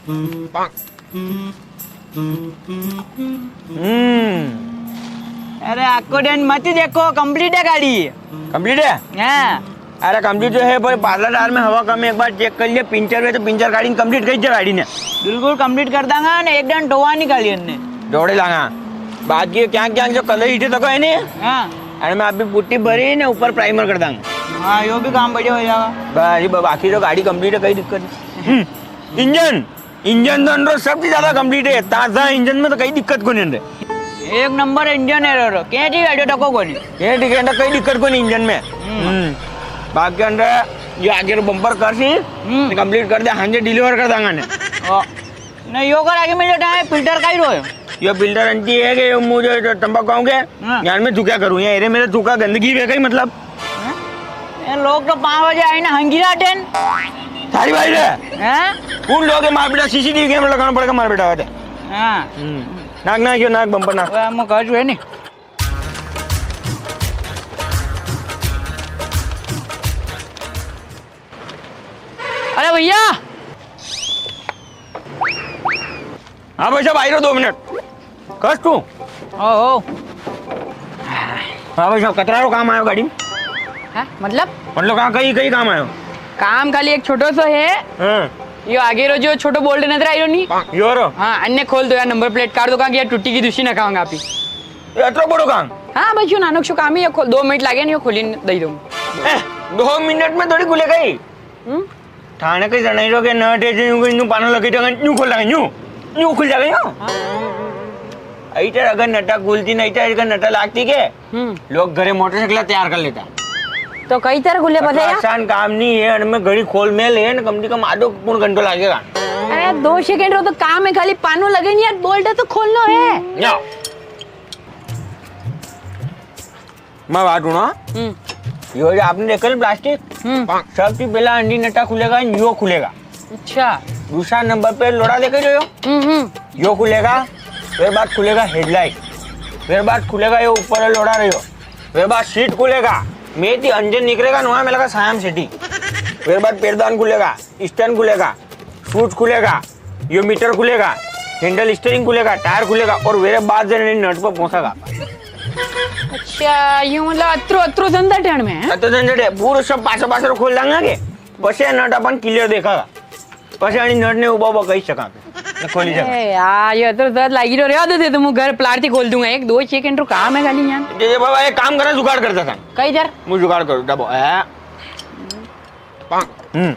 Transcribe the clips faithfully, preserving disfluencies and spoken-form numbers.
हम्म। अरे, आको दन मत देखो, complete है गाड़ी। Complete है? हाँ। अरे, complete तो है, पर पाछला टायर में हवा कम है, एक बार check कर लिया, पंचर हुए तो पंचर काड़ी complete कर दे गाड़ी ने। बिल्कुल complete कर दांगा ने, एक दन ढोवा निकाली इनने। जोड़े लांगा। बाकी क्या, क्या जो colour इठे तको है नी? हाँ। अरे, मैं अभी पुट्टी भरी ने, ऊपर primer कर दांगा। हाँ, यो भी काम बढ़िया हो जाएगा। बस, ये ब-, बाकी तो गाड़ी complete है, कई दिक्कत नहीं। हम्म, engine। Engine तो अनरो सबसे ज्यादा complete है, ताजा engine में तो कई दिक्कत कोनी रे। एक नंबर engine है रे, के ठीक है, टको कोनी। के ठीक है, कई दिक्कत कोनी engine में। हम्म। हम्म। बाकी अंदर ये आगे रो bumper कर सी, हम्म। Complete कर दे, हांजे deliver कर दांगा ने। ओ, नहीं, यो कर आगे मिले टाइम filter का ही रो है। यो filter अंती है कि यो मुझे तो तंबाकू खाऊंगे, हाँ। यार मैं थूक्या करूँ, ये एरे मेरे थूका गंदगी वे कई मतलब। हैं? ए, लोग तो पाँच बजे आए ना, हंगीरा टेन। थारी भाई रे। हैं? कौन लोग है मार बेटा, C C T V camera लगाना पड़ेगा मार बेटा, आते। हाँ। हम्म। नाक, नाक, यो नाक, bumper नाक। ओए, हम कह जो है नी। अरे भैया। हाँ भाई साहब, आई रो दो मिनट। कस तू? ओहो। हाँ भाई साहब, कतरा रो काम आयो गाड़ी में? हाँ, मतलब? मतलब कहाँ, कई, कई काम आयो? काम खाली एक छोटो सो है। हाँ। यो आगे रो जो छोटो bolt नजर आई रो नी? यो रो? हाँ, अन्ने खोल दो यार, number plate काट दो, कहाँ की यार टूटी की दूसरी ना खावांगा आप ही। ये अतरो बड़ो काम? हाँ, बस यो नानक सो काम ही, ये खोल, दो मिनट लागे नी, यो खोली दई दूँ। ए, दो मिनट में थोड़ी खुले गई। हम्म? थाने कई जणाई रो के नट है जो यूं, यूं पानो लगे जागा, यूं खोल जागा, यूं, यूं खुल जागा, यूं। हाँ। अई तर अगर नटा खुलती नी, तर अगर नटा लागती के, हम्म। लोग घरे मोटरसाइकिल तैयार कर लेता। तो कई तर खुले अतरो पता है? आसान काम नी है, अणमें घड़ी खोल मेल है, कम से कम आधो पौन घंटो लागेगा। अरे, दो सेकंड रो तो काम है, खाली पानो लगे नी यार, bolt तो खोलनो है। या। मैं बात सुनो। हम्म। यो जो आपने देखा ना plastic, हम्म। सबसे पहला अंडी नटा खुलेगा, यो खुलेगा। अच्छा। दूसरा नंबर पे लोड़ा देखे जो यो? हम्म, हम्म। यो खुलेगा, फिर बाद खुलेगा headlight, फिर बाद खुलेगा यो ऊपर लोड़ा रहो, फिर बाद seat खुलेगा, में ती engine निकलेगा, नुआ मिलेगा सायम city, फिर बाद पैरदान खुलेगा, stand खुलेगा, switch खुलेगा, यो meter खुलेगा, handle steering खुलेगा, tyre खुलेगा और वेरे बाद जने नट पे पहुंचेगा। अच्छा, यो मतलब अतरो, अतरो झंझट है इनमें, हैं? अतरो झंझट है, पूरो सब पाछो पाछो खोल दांगा के, पछे नट अपन clear देखागा, पछे अणी नट ने उबा उबा कही सका, खोली सका। ए यार, यो अतरो झंझट लागी रो रे, दे दे, तो मूं घर प्लाट थी खोल दूंगा, एक दो सेकंड रो काम है खाली यार। दे दे बाबा, एक काम करा, जुगाड़ करता था। कई दर? मूं जुगाड़ करूं, डबो, है। हम्म।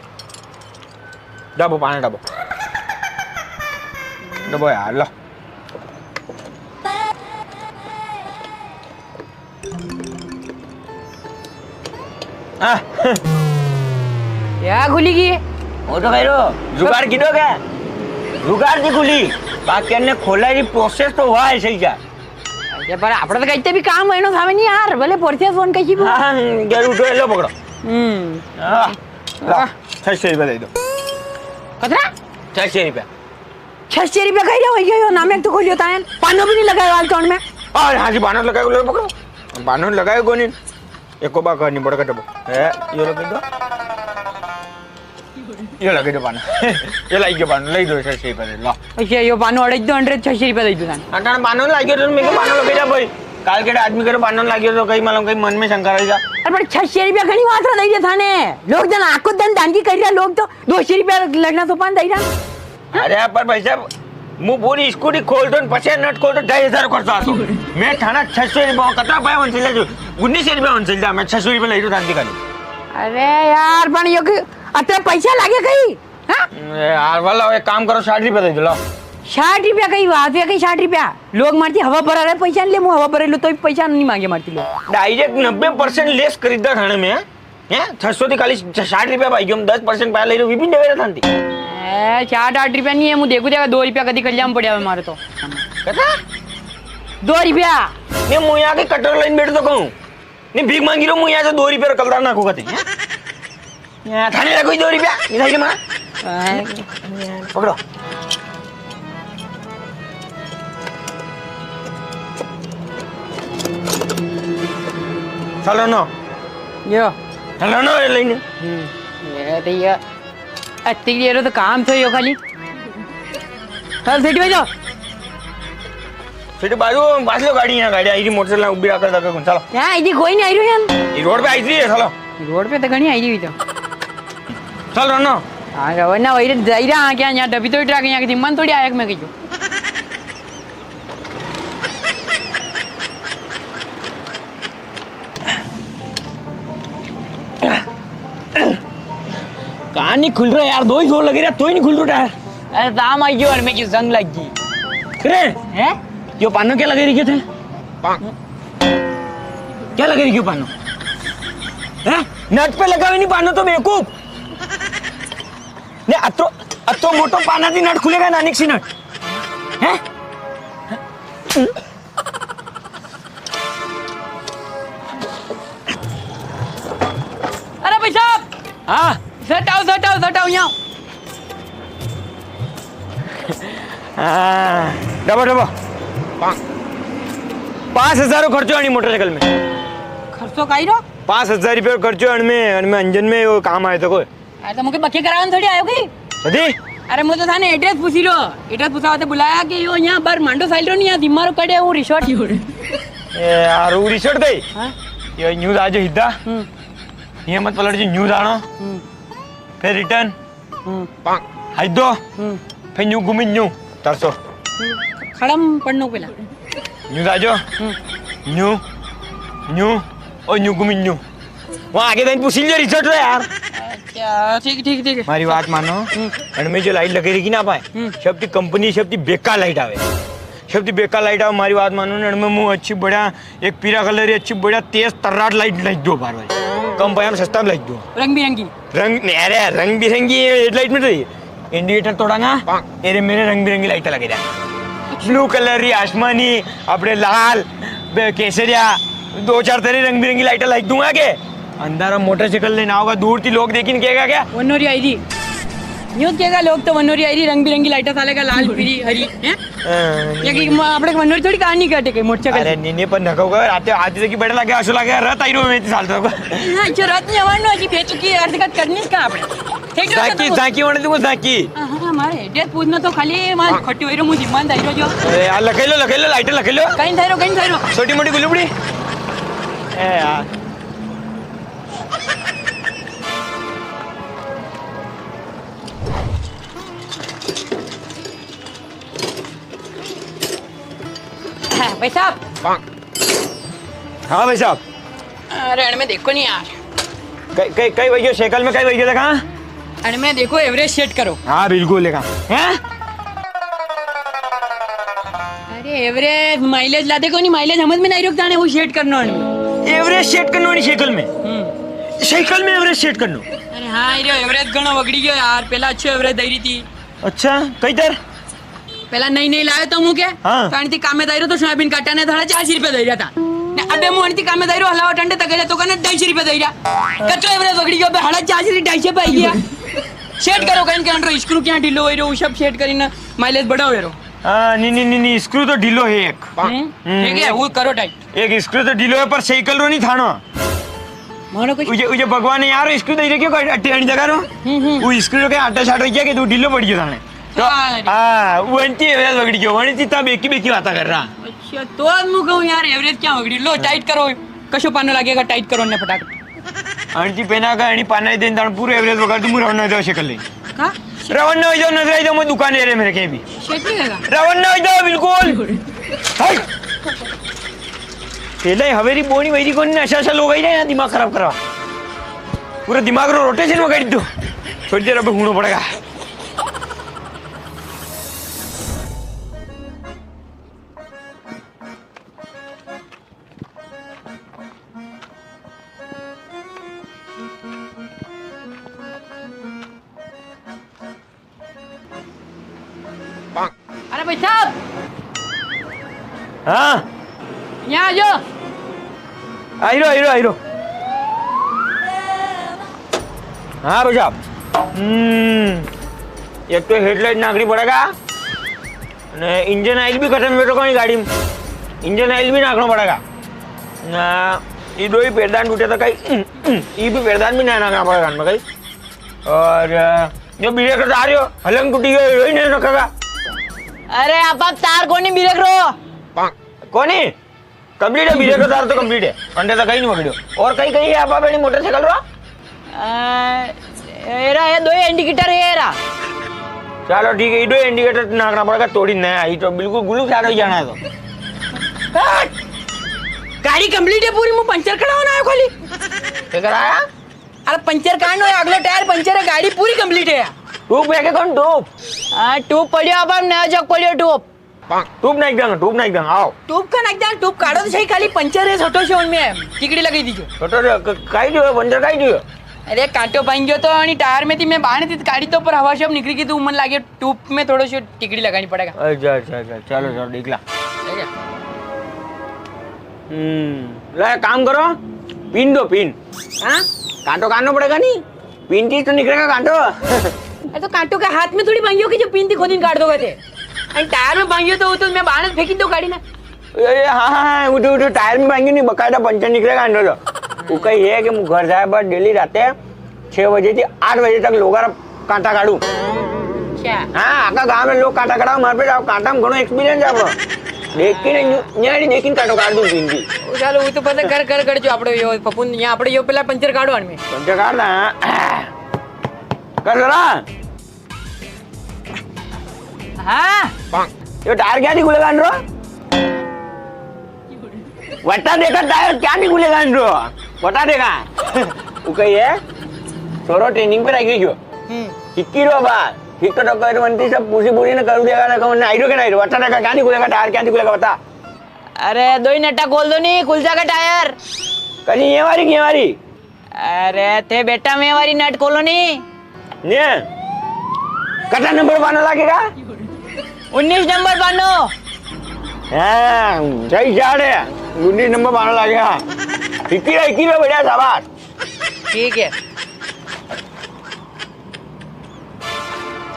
डबो, पानी डबो। डबो यार, लो। आ। या खुली की? वो तो कह रो, जुगाड़ की दो क्या? जुगाड़ की खुली। बाकी अन्ने खोला की process तो हुआ है सही क्या? अरे, पर आपड़ा तो कहते भी काम है ना, सामने नहीं यार, भले process वन कही भी। हाँ, हाँ, जरूर तो लो पकड़ो। हम्म। हाँ। ला, छह सौ रुपया दे दो। कतरा? छह सौ रुपया। छह सौ रुपया कही रहे हो, यो, यो नाम एक तो खोलियो तायन। पानो भी नहीं लगायो हाल तोड़ में। अरे हाँ जी, पानो लगायो, लो पकड़ो। पानो लगायो कोनी। एको बा करनी पड़ेगा डबो। ए, यो लगे दो। यो लगे दो पानो। यो लाई के पानो, लाई दो छह सौ रुपया दे, ला। अच्छा, यो पानो अड़े दो, hundred छह सौ रुपया दे दो तान। अटान पानो लाई के तो मेरे को पानो लगे जा भाई। काल के आदमी करे पानो लागियो तो कई मालूम कई मन में शंका रही जा। अरे पर छह सौ रुपया घणी मात्रा दे दे थाने। लोग जन आको दन दानगी कर रहा, लोग तो दो सौ रुपया लगना तो पान दे रहा। अरे पर भाई साहब, मूं पूरी स्कूटी खोल दो, पचे नट खोल दो, ढाई हजार खर्चा आतो। मैं थाना छह सौ रुपया, कतरा पाया वन चल जा, उन्नीस सौ रुपया वन चल जा, मैं छह सौ रुपया ले लो थाने खाली। अरे यार, पण यो कि अतरा पैसा लागे कई? हाँ? ए, यार, वाला, एक काम करो, साठ रुपया दे दो, लाओ। साठ रुपया कई बात है, कई साठ रुपया? लोग मारती हवा भरा रहे, पैसा नहीं ले, मूं हवा भरे लो, तो भी पैसा नहीं मांगे मारती लोग। Direct नब्बे percent less खरीदा थाने में, हैं? हैं? छह सौ थी खाली साठ रुपया भाई, जो हम दस percent पहले ही तो विपिन देवे रहता थी। ए, साठ आठ रुपया नहीं है, मूं देखू देखा, दो रुपया कदी कल्याण पड़ा है मारे तो। कहता? दो रुपया। नहीं, मूं यहाँ के कटर लाइन बैठ तो कहूँ। नी, भीख मांगी रो, मूं यहाँ से दो रुपया रो कलदार नाखूं कते, हैं? यहाँ थाने रखो ही दो रुपया, मिठाई के माँ। पकड़ो। चलो नो। यो। चलो नो, ये लेने। हम्म, ये तो ये। अत्ती ये रो तो काम थो यो खाली। चल, सीट पे जाओ। सीट बाजू, पास लो गाड़ी, यहाँ गाड़ी आई री, मोटरसाइकिल उबी रखा था, कौन, चलो। यहाँ आई री, कोई नी आई री यहाँ। ये रोड पे आई री है, चलो। रोड पे तो घणी आई री हुई तो। चल, रनो। हाँ, रवाना वही रे, जाई रहा, हाँ, क्या यहाँ डब्बी तो ट्रक यहाँ की थी, मन थोड़ी आया कि मैं कही। कां नी खुल रहा यार, दो ही जोर लगे रहा, तो ही नी खुल रहा यार। अरे दाम आई गयो और मैं क्यों जंग लग गई। अरे हैं? यो पानो क्या लगे रही थे? क्या लगे रही क्यों पानो? हैं? नट पे लगा हुआ नी पानो तो बेवकूफ। ने अत्रो, अत्रो मोटो पाना दी नट खुलेगा ना, निक्सी नट। हैं? अरे भाई साहब! हाँ? सटाओ, सटाओ, सटाओ यहाँ। हाँ, डबो, डबो। पाँच हजार रो खर्चो आनी मोटरसाइकिल में। खर्चो काई रो? पाँच हजार रुपया रो खर्चो अणमें, अणमें इंजन में वो काम आयो तो कोई। अरे तो मुके बके करावन थोड़ी आयो की? कदी? अरे मुझे थाने एड्रेस पूछी रो। एड्रेस पूछा होते बुलाया कि यो यहाँ बार मांडो साइल रो नी, यहाँ दिम्मा रो कड़े वो रिसोर्ट। ए यार, वो रिसोर्ट गई? हाँ? यो न्यूज आज हिद्दा। हम्म। ये मत पलट जी, न्यूज आनो। हम्म। फिर रिटर्न। हम्म। हाइदो। हम्म। फिर न्यू घूमी न्यू। तरसो। हम्म। खड़म पढ़नो पेला। न्यू दाजो। हम्म। न्यू। न्यू। ओ न्यू घूमी न्यू। वहाँ आगे दाइन पुसिल जो रिसोर्ट रे यार। अच्छा, ठीक, ठीक, ठीक है। मारी बात मानो। हम्म। अणमें जो लाइट लगे रही की ना पाए, हम्म। सबती कंपनी, सबती बेकार लाइट आवे। सबती बेकार लाइट आवे, मारी बात मानो ना, अणमें मु अच्छी बढ़िया एक पीला कलर री अच्छी बढ़िया तेज तर्राट लाइट लाइट दो बार भाई। कम पैसा में सस्ता में लाइट दो। रंग बिरंगी। रंग, अरे रंग बिरंगी हेडलाइट में तो इंडिकेटर तोड़ांगा, एरे मेरे रंग बिरंगी लाइट लगे जाए। ब्लू कलर री, आसमानी, अपने लाल, बे-, केसरिया, दो चार तरह रंग बिरंगी लाइट लाइट दूंगा के। अंधारा मोटरसाइकिल लेना होगा, दूर थी लोग देखिन कहेगा क्या? वनोरी आई री। न्यूज़ कहेगा लोग तो वनोरी आई री, रंग बिरंगी लाइट साले का लाल, पीली, हरी, हैं? हाँ, या कि म-, आपणे के मनोरी थोड़ी कहानी काटे के मोटरसाइकिल। अरे नी, नी, पण नको कर, आते, आते देखी बड़े लगे, आंसू लगे, रथ आई रो में इतने साल तक। हाँ, जो रथ नी हमारे नो, जी भेज चुकी है, अर्थ करनी इसका आपणे। ठीक है, झांकी, तो झांकी होने दूंगा, झांकी। हाँ, हाँ, हमारे एड्रेस पूछना तो खाली वहाँ खट्टी वही रो, मुझे ईमान दाई रो जो। अरे यार, लखेलो, लखेलो, लाइट लखेलो। कहीं दाई रो, कहीं दाई रो। छोटी मोटी गुल्लू बड़ी। ए यार। हाँ, भाई साहब। हाँ भाई साहब। अरे, अणमें देखो नी यार। कई, कई, कई वई गयो साइकिल में, कई वई गयो देखा? अणमें देखो, एवरेज सेट करो। हाँ, बिल्कुल देखा। हैं? अरे, एवरेज, माइलेज ला देखो नी, माइलेज समझ में नी रुकता ने, वो सेट करनो अणमें। एवरेज सेट करनो नी साइकिल में? हम्म। साइकिल में एवरेज सेट करनो? अरे हाँ, ये एवरेज घणो वगड़ी गयो यार, पेला अच्छो एवरेज दई री थी। अच्छा, कई तर? पेला नई नई लायो तो मूं के? हाँ। तो अणी थी कामे दायरो तो सोयाबीन काटा ने थाड़ा चार सौ रुपया दई रिया था। ने अबे मूं अणी थी कामे दायरो हलावा टंडे तक गया तो कने ढाई सौ रुपया दई रिया। कतरो एवरेज वगड़ी गयो, अबे हाड़ा चार सौ री ढाई सौ पे आई गया। सेट करो कहीं के अंडर स्क्रू क्या ढीलो हो रहो, सब सेट करी ना माइलेज बढ़ाओ यारो। हाँ, नी, नी, नी, नी, स्क्रू तो ढीलो है एक। हम्म, हम्म। ठीक है, वो करो टाइट। एक स्क्रू तो ढीलो है, पर साइकिल रो नी थानो। मानो कुछ। उजे, उजे भगवान ने यार स्क्रू दे रखियो, कोई अट्टी अणी जगह रो। हम्म, हम्म। वो स्क्रू के आटा छाट रखिया कि तू ढीलो पड़ गयो थाने। तो, हाँ। हाँ, वो अंती एवरेज वगड़ी गयो, वणी ती ता बेकी बेकी बाता कर रहा। अच्छा, तो आज मूं कहूँ यार, एवरेज क्या वगड़ी? लो, टाइट करो। कशो पानो लागेगा, टाइट करो ने फटाक। अणी ती पेना का, अणी पाना ही देन ताण पूरो एवरेज वगाड़ दूं, मूं रवाना हो जाओ साइकिल ले। का? रवाना हो जाओ, नजर आई जाओ, मैं दुकान एरे मेरे कहीं भी। सेट नहीं होगा? रवाना हो जाओ, बिल्कुल। हाय। पेला ही हवेरी बोनी वैरी कोनी, अशा अशा लोग आई रहे हैं, दिमाग खराब करा। पूरा दिमाग रो रोटेशन वगाड़ी दो। थोड़ी देर अबे हूणो पड़ेगा। अरे भाई साहब। हाँ। यहाँ आ जाओ। आई रो, आई रो, आई रो। हाँ भाई साहब। हम्म, एक तो हेडलाइट नाखणी पड़ेगा, ने इंजन ऑयल भी खत्म हो चुका है गाड़ी में, इंजन ऑयल भी नाखणो पड़ेगा। ना, ये दो ही पैरदान टूटे तो कई, हम्म, हम्म, ये भी पैरदान भी ना नाखणा पड़ेगा इनमें कई। और, अ, जो ब्रेक आ रही हो, हलंग टूटी गई, यो ही नहीं रखेगा। अरे, आपा तार कोनी बिरेक रो। कोनी? Complete है, बिरेक रो तार तो complete है। अंडे तो कई नी बगड़ियो। और कई, कई है आपा बेड़ी मोटरसाइकिल रो? आ, एरा है, दो indicator है एरा। चलो ठीक है, ये दो indicator नाखना पड़ेगा, तोड़ी नया, ये तो बिल्कुल गुलू चारो ही जाना है तो। हट! गाड़ी complete है पूरी, मूं पंचर करावण आयो खाली। क्या कराया? अरे पंचर कांडो है, अगलो टायर पंचर है, गाड़ी पूरी complete है। ट्यूब है के कोनी ट्यूब? हाँ, ट्यूब पड़ियो, अपन नया जग पड़ियो ट्यूब। ट्यूब नाखी दांगा, ट्यूब नाखी दांगा, आओ। ट्यूब का नाखी दांगा, ट्यूब काढ़ो तो सही, खाली पंचर है छोटो से, उनमें टिकड़ी लगाई दीजो। छोटो से, क-, काई जो है, पंचर काई जो है? अरे कांटो भांगी गयो तो अणी टायर में थी, मैं बाणे थी काढ़ी तो, पर हवा शब निकली गई तो मन लागे ट्यूब में थोड़ो सो टिकड़ी लगानी पड़ेगा। अच्छा, अच्छा, अच्छा, चलो, चलो, देख ला। ठीक है। हम्म, ला, एक काम करो, पिन दो, पिन। हाँ? कांटो काढ़नो पड़ेगा नी? पिन थी तो निकलेगा कांटो। अरे तो कांटो के हाथ में थोड़ी भांगियो कि जो पिन थी खोदीन काढ़ दोगा थे। अरे टायर में भांगियो तो वो तो मैं बाणे फेंकी दो गाड़ी ना। ए, ए, हाँ, हाँ, हाँ, उठो, उठो, टायर में भांगियो नी, बकायदा पंचर निकलेगा कांटो तो। वो कही है कि मूं घर जाया बाद डेली राते छह बजे थी आठ बजे तक लोगां रा कांटा काढ़ूं। अच्छा। हाँ, आखा गांव में लोग कांटा काढ़ा, मारे पे जाओ, कांटा में घणो experience है आपणो। देखी ने न्यू-, न्याड़ी देखी ने कांटो काढ़ दूं जिंदगी। ओ सालो, वो तो पता कर, कर, कर जो आपड़ो यो पपुन, यहाँ आपड़ो यो पेला पंचर काढ़ो अणमें। पंचर काढ़ ना। कर जरा। हाँ। यो टायर क्या नी खुलेगा अणरो? वटा देखा टायर क्या नी खुलेगा अणरो? वटा देखा। वो कही है, छोरो training पे रह गई जो। हम्म। हिक्की रो बा, हिक्को तो कर वंती सब पूसी पूसी ने कर देगा ना, कौन आई रो के नी आई रो? वटा देखा क्या नी खुलेगा टायर, क्या नी खुलेगा बता। अरे, दोई नटा खोल दो नी, खुल जागा टायर। कनी ये वारी, ये वारी। अरे, थे बेटा, मैं वारी नट खोलो नी। ने? कटा नंबर बानो लागेगा? उन्नीस नंबर बानो। हाँ, सही चाड़ है। उन्नीस नंबर बानो लागेगा। इक्की रा, इक्की रा, बढ़िया, शाबाश। ठीक है।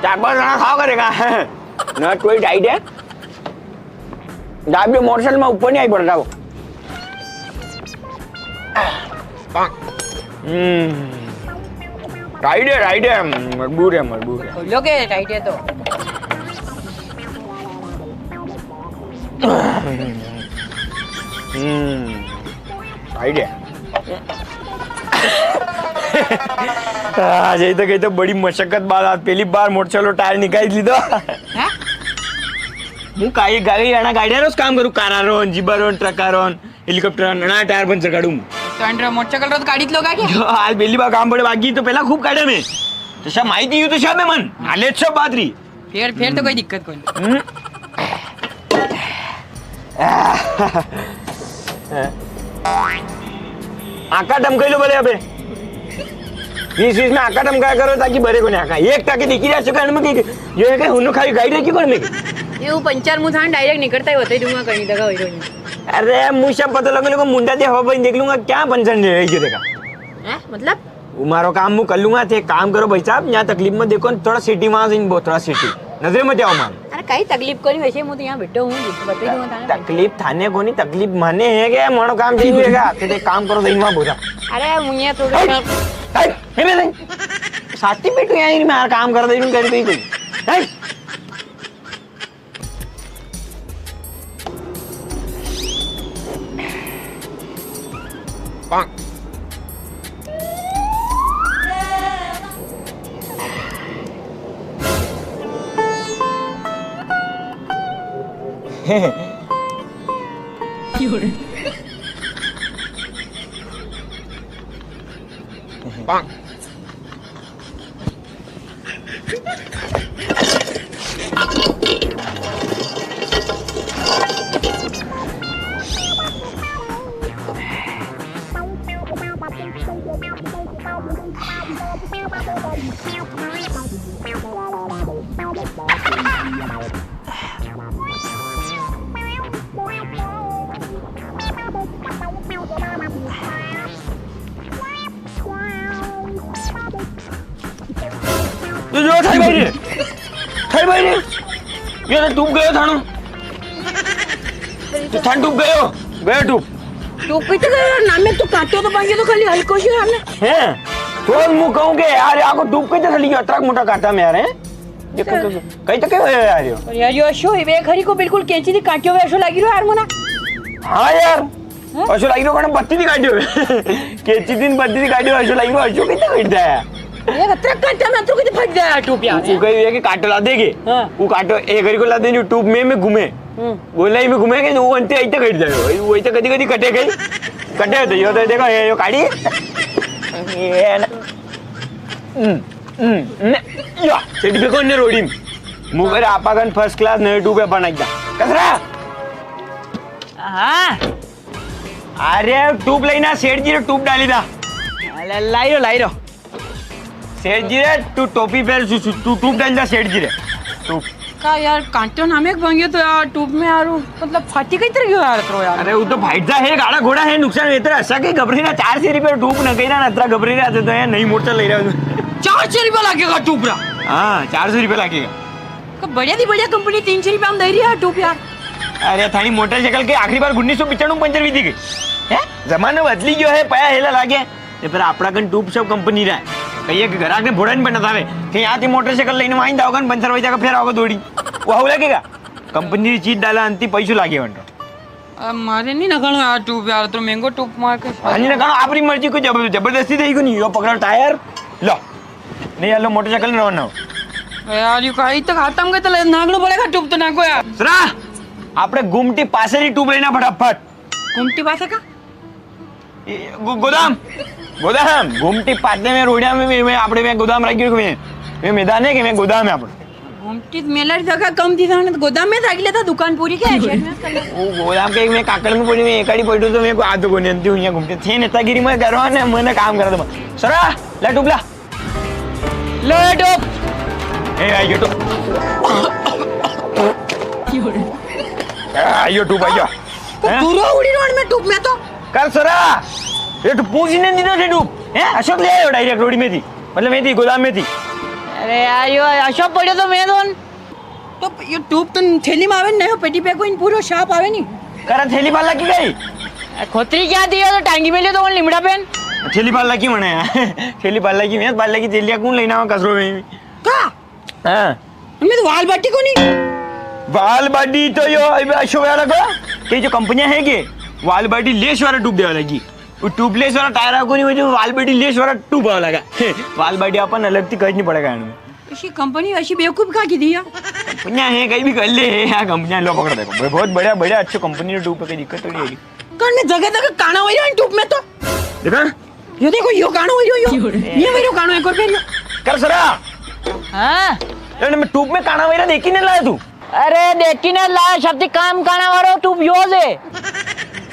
चार पांच जना खावा करेगा। नट कोई टाइट है। दाबियो मोटरसाइकिल में ऊपर नी आई पड़ता वो। हम्म। टाइट है, टाइट है, मजबूर है, मजबूर है। खोलो के टाइट है तो। हम्म। टाइट है। आज ये तो कही तो बड़ी मशक्कत बाद आज पहली बार मोटरसाइकिल टायर निकाल ली तो। हैं? मूं काई गाड़ी, अणा गाड़ी रोज काम करूं, कारा रोन, जीबा रोन, ट्रका रोन, हेलीकॉप्टर रोन, अणा टायर पंचर काढ़ूं। तो अंडर मोटरसाइकिल रो तो काढ़ी लोगा क्या? जो आज पहली बार काम पड़े, बाकी तो पहला खूब काढ़े में। तो सब माहिती यूं तो सब है मन, knowledge सब बात री। फेर, फेर तो कोई दिक्कत कोनी। हम्म। आका टमकाई लो भले अबे। इस, इसमें आका टमकाया करो ताकि बरे कोनी आका। एक टाके देखी जा चुका है, ये है कि हुन्नो खाई गाइड रखी कोनी में। ये वो पंचर मूं थाने direct निकलता ही होता ही दूंगा कहीं दगा होई कोनी। अरे, मूं सब पता लगे लोगों मुंडा दे हो भाई देख लूंगा क्या पंचर नहीं रहेगी देखा। हैं? मतलब? वो मारो काम मूं कर लूंगा, थे काम करो भाई साहब, यहाँ तकलीफ मत देखो, थोड़ा सिटी मां से इन बहुत, थोड़ा सिटी। नजरे मत आओ मां। अरे, कई तकलीफ कोनी, वैसे मूं तो यहाँ बैठो हूँ, जी, बता ही दूंगा थाने। तकलीफ थाने कोनी, तकलीफ माने है क्या? मारो काम सही होएगा, थे एक काम करो, सही वहाँ बोझा। अरे, मुझे थोड़ा हट, हट, हट, हट, हट। साथी बैठो यहाँ, मैं काम कर दे, कर दे, हट। यो, यो, थाई भाई रे। थाई भाई रे। यो तो डूब गयो थानो। तो थान डूब गयो। गयो डूब। डूब के तो गयो, ना में तो काटो तो बन गयो तो खाली हल्को सी हमने। हैं? तो मूं कहूं के यार, आको डूब के तो चली गयो, अतरा मोटा काटा में यार, हैं? देखो, देखो, कई तो कई होया यार यो। पर यार, यो अशो ही वे घरी को बिल्कुल कैंची दी काट्यो वे अशो लागी रो यार मना। हाँ यार, हाँ? अशो लागी रो कने बत्ती दी काट्यो वे। कैंची दी न बत्ती दी काट्यो, अशो लागी रो, अशो कितना काटता है? ये अतरा काटा में अतरा कितना फट जाए ट्यूब यार। वो कही है कि काटो ला देगे। हाँ। वो काटो, एक घरी को ला दे, ट्यूब में, में घूमे। हम्म। गोलाई में घूमे के वो अंते आइते कट जाए। वो आइते कदी कदी कटे गई। कटे तो यो तो देखो, ये यो काड़ी। ये ना। हम्म, हम्म, ने, या, सेठ भी कोने रोड़ी। मुगर आपा कन फर्स्ट क्लास नए ट्यूब है बनाई दा। कसरा? हाँ। अरे, ट्यूब लेना, सेठ जी रे ट्यूब डाली दा। अरे, लाई रो, लाई रो। सेठ जी रे, तू टोपी पहन, सु-, सु-, तू ट्यूब डाल दे सेठ जी रे। ट्यूब। का यार, कांटो नामे एक बंगे तो यार, ट्यूब में यार, वो, मतलब, फाटी कई तरह क्यों यार, तो यार? अरे, वो तो फाटता है, गाड़ा घोड़ा है, नुकसान है, इतना ऐसा कई घबरे ना, चार सौ रुपया ट्यूब ना कई ना, इतना घबरे ना, तो यार, नई मोटर ले रहा हूँ। चार सौ रुपया लगेगा ट्यूब रा? हाँ, चार सौ रुपया लगेगा। का बढ़िया थी बढ़िया कंपनी तीन सौ रुपया में दे रही है ट्यूब यार। अरे, थारी मोटरसाइकिल के आखिरी बार उन्नीस सौ पिचाणु पंचर हुई थी गई। हैं? जमानो बदली गयो है, पया हेला लागे। ये पर आपड़ा कन ट्यूब सब कंपनी रा है। कई एक ग्राहक ने भोड़ा नी बना थावे। कई आती मोटरसाइकिल लेने वाइन दाओगन, पंचर वई जागा, फेर आओगा दौड़ी। वो हाउ लागेगा? कंपनी री चीज डाला अंती पैसो लागे वनरो। अब मारे नी नखाणो यार ट्यूब यार, तो महंगो ट्यूब मार के। हाँ, नी नखाणो, आपरी मर्जी, कोई जबर-, जबरदस्ती देई कोनी। यो पकड़ो टायर, लो। नी, यार, लो, मोटरसाइकिल नी रवाना हो। यार, यो काई तक हाथम के तले नाखणो पड़ेगा ट्यूब तो नाखो यार। सरा, आपणे गुमटी पासे री ट्यूब लेना फटाफट। गुमटी पासे का? ए, गो-, गोदाम, गोदाम, गुमटी पाते में, रोड़िया में, में, में, आपणे में गोदाम रखी हुई है। में मैदान है कि में गोदाम है आपणे। गुमटी मेला री जगह कम थी, थाने तो गोदाम में राखी लेता, दुकान पूरी क्या है, शहर में कर ले। वो गोदाम के में काकड़ में पड़ी, में एकाड़ी पड़ी तो में को आदो कोनी अंती हुई है गुमटी। थे नेतागिरी में करो ने, मने काम करा दो। सरा, ला ट्यूब ला। लो ट्यूब। ए, आई गयो ट्यूब। आ, आई गयो ट्यूब, आई गयो। तो हैं? दूरो उड़ी रोड में ट्यूब में तो। कर सरा, ये तो पूछ ही नी दीदो थे ट्यूब। हैं? अशोक ले आयो डायरेक्ट रोड़ी में थी। मतलब, में थी, गोदाम में थी। अरे यार, यो अशोक पड़्यो तो में तो। तो यो ट्यूब तो थैली में आवे नी, यो पेटी पे कोई पूरो साफ आवे नी। करा थैली पाला की गई? ए, खोतरी क्या दियो तो टांगी में लियो तो वो लिमड़ा पेन। थैली पाला की मने है। थैली पाला की, में पाला की थैलियां कौन लेना हो कसरो में? का? हाँ। इनमें तो वाल बाटी कोनी। वाल बाटी तो यो, अबे अशो वाला को, के जो कंपनियां है के, वाल बाटी लेस वाला ट्यूब देवा लगी। वो ट्यूबलेस वाला टायर को नी, वो जो वाल बाटी लेस वाला ट्यूब वाला का। वाल बाटी अपन अलग थी खरीदनी पड़ेगा इनमें। अशी कंपनी अशी बेवकूफ का की दिया? कंपनियां है, कई भी कर ले है, यार कंपनियां लो पकड़ देखो। बहुत बढ़िया, बढ़िया, अच्छी कंपनी री ट्यूब पे कोई दिक्कत थोड़ी है। कण में जगह जगह काणा वई रियो ट्यूब में तो। देखा? यो देखो, यो काणो वई रियो, यो। ये वई रियो काणो एक और पेर यो। कर सरा। हाँ। यार, मैं ट्यूब में काणा वई रिया देखी नी लाया तू? अरे, देखी नी लाया, सबती काम काणा वारो ट्यूब यो जे।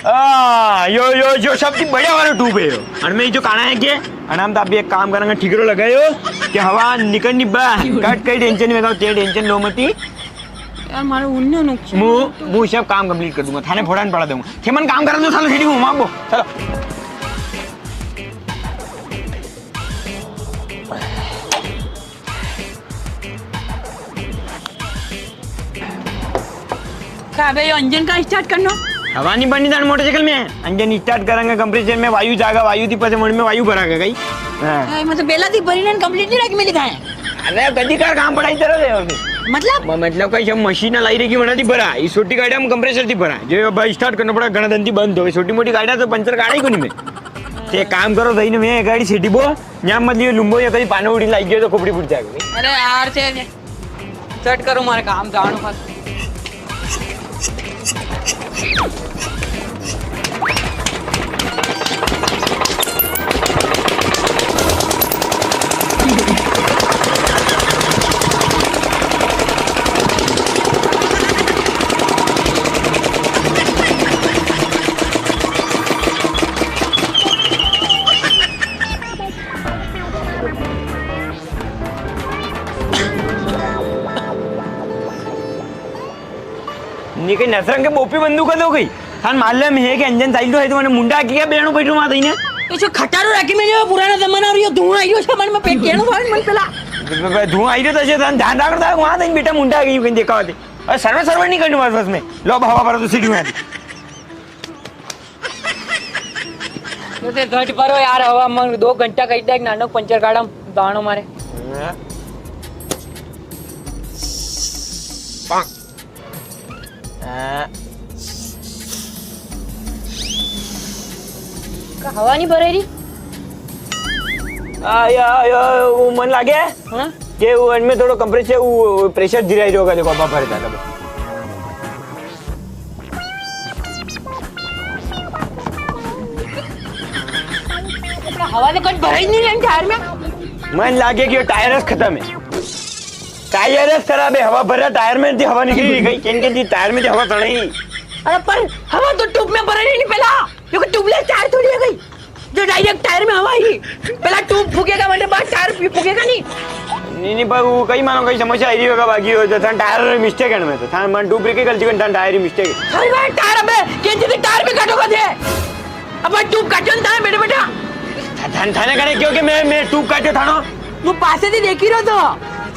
आ, यो, यो, यो सबती बढ़िया वारो ट्यूब है यो। अणमें जो काणा है के, अणाम तो अभी एक काम करांगा, ठीकरो लगायो, के हवा निकलनी बा, कट कई टेंशन में, ते टेंशन लो मती। यार, मारो उन्ने नुकसान। मु, मु सब काम कंप्लीट कर दूंगा, थाने फोड़ान पड़ा दूंगा। थे मन काम करन दो, सालो, सीढ़ी घुमा दो, चलो। का बे, यो इंजन का स्टार्ट करनो? हवा नी भरनी थाने मोटरसाइकिल में। इंजन स्टार्ट करांगा, कंप्रेसर में वायु जागा, वायु थी पसे मन में वायु भरागा कई। हाँ। ए, मतलब, बेला थी भरी ने कंप्लीट नी रखी मिली थाने। अरे, कदी कार काम पड़ाई तरह दे और भी। मतलब? म-, मतलब, कई सब मशीन लाई रखी, वणा थी भरा। ई छोटी गाड़ी हम कंप्रेसर थी भरा। जो भाई स्टार्ट करना पड़ा, घणा दन थी बंद हो। छोटी मोटी गाड़ियां तो पंचर काढ़ा ही कोनी में। ते काम करो, सही ने में गाड़ी सीटी बो, न्या मत लियो लुम्बो, या कदी पानो उड़ी लाग गयो तो खोपड़ी फूट जाएगा। अरे यार, थे झट करो, मारे काम जाणो बस। नी कई नसरंग के बोपी बंदूक दो गई। थान मालूम है कि इंजन चालू है तो मैंने मुंडा की क्या बेणो बैठो माता इने? ये जो खटारो रखी मैंने वो पुराना जमाना और ये धुआं आई, यो सामान में पेट केणो भाई मन पेला। ब-, ब-, ब-, धुआं आई तो ऐसे थान ध्यान रख रहा है, वहां तक बेटा मुंडा गई कहीं देखा होते। अरे सर्वे सर्वे नी करनी बस, बस में। लो बाबा पर तो सीढ़ी में। तो ते घट परो यार, हवा मंग दो घंटा कई देख नानो पंचर काढ़म दाणो मारे। हाँ। हाँ। का हवा नी भरे री? आ, या, या, वो मन लागे? हाँ? के वो इनमें थोड़ो compressor, वो pressure धीरे ही होगा, देखो, हवा भरे था, देखो। हवा तो कट भरे ही नी रे टायर में। मन लागे कि यो टायर खतम है। टायर खराब है, हवा भरा टायर में थी हवा निकली गई। केन के जी टायर में थी हवा चढ़ी। अरे पर हवा तो ट्यूब में भरे नी पहला। यो कोई ट्यूबलेस टायर थोड़ी है गई, जो डायरेक्ट टायर में हवा आई। पहला ट्यूब फूकेगा, वंदे बाद टायर फू-, फूकेगा नी। नी, नी, पर वो कई मानो कई समस्या आई री होगा, बाकी वो तो थान टायर री मिस्टेक है ना, मैं तो थान मन ट्यूब री कई गलती कर, थान टायर री मिस्टेक है। अरे भाई, टायर अबे, केंची थी टायर भी काटोगा थे। अब भाई ट्यूब काटो ना, बेटा, बेटा। था-, थान, थाने करे क्यों कि मैं, मैं ट्यूब काटो थानो? वो पासे थी देखी रो तो,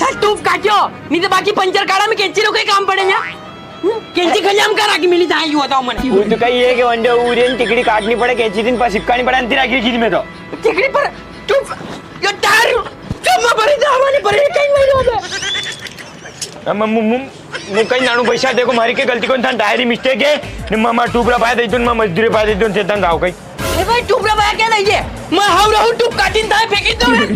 था ट्यूब काटो, नी तो बाकी पंचर काड़ा में केंची रो कई काम पड़ेगा। हम्म, कैंची खजाम का राखी मिली जाए, यो बताओ मने। वो तो कही है कि वंडे उरियन टिकड़ी काटनी पड़े, कैंची दिन पर सिपकानी पड़े, अंतिर आखिर खींच में तो। टिकड़ी पर, चुप, यो टायर, चुप, मैं भरी जा, हमारे भरी कहीं नहीं होगा। अब मैं मु-, मु-, मु कहीं नानू पैसा देखो, मारी के गलती कौन था, टायर ही मिस्टेक है। ने मामा टूबरा पाए दे, तुम मामा मजदूरी पाए दे, तुम चेतन जाओ कहीं। ए भाई, टूबरा भाई क्या नहीं है? मैं हाउ रहू टूब काटिन था, फेंकी दो मैं।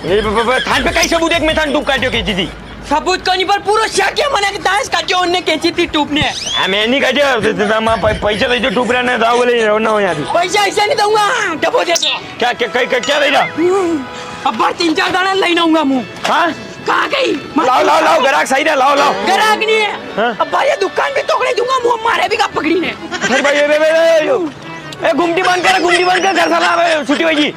ए ब-, ब-, ब-, थान पे कई सबूत है कि मैं थान टूब काटियो की दीदी? सबूत कोनी पर पूरो शक है मने कि तांस काटियो उनने कैंची थी टूब ने। आ, मैं नहीं काटियो, तो, तो, तो, मैं पै-, पैसा दे दो टूबरा ने, जाओ बोले, रहो ना हो यहाँ से। पैसा ऐसा नहीं दूंगा, डबो दे दो। क्या, क्या, क्या, क्या, क्या दे रहा? अब बार तीन चार दाना लेने आऊंगा मुंह। हाँ? कहाँ गई? लाओ, लाओ, लाओ, ग्राहक सही रहा, लाओ, लाओ। ग्राहक नहीं है। हाँ? अब भाई, ये दुकान भी तोड़े दूंगा, मुंह मारे भी का पकड़ी ने। अरे भाई, ए, ए, ए, ए, यो। ए, घुमटी बंद कर, घुमटी बंद कर, घर साला, अबे, छुट्टी होगी।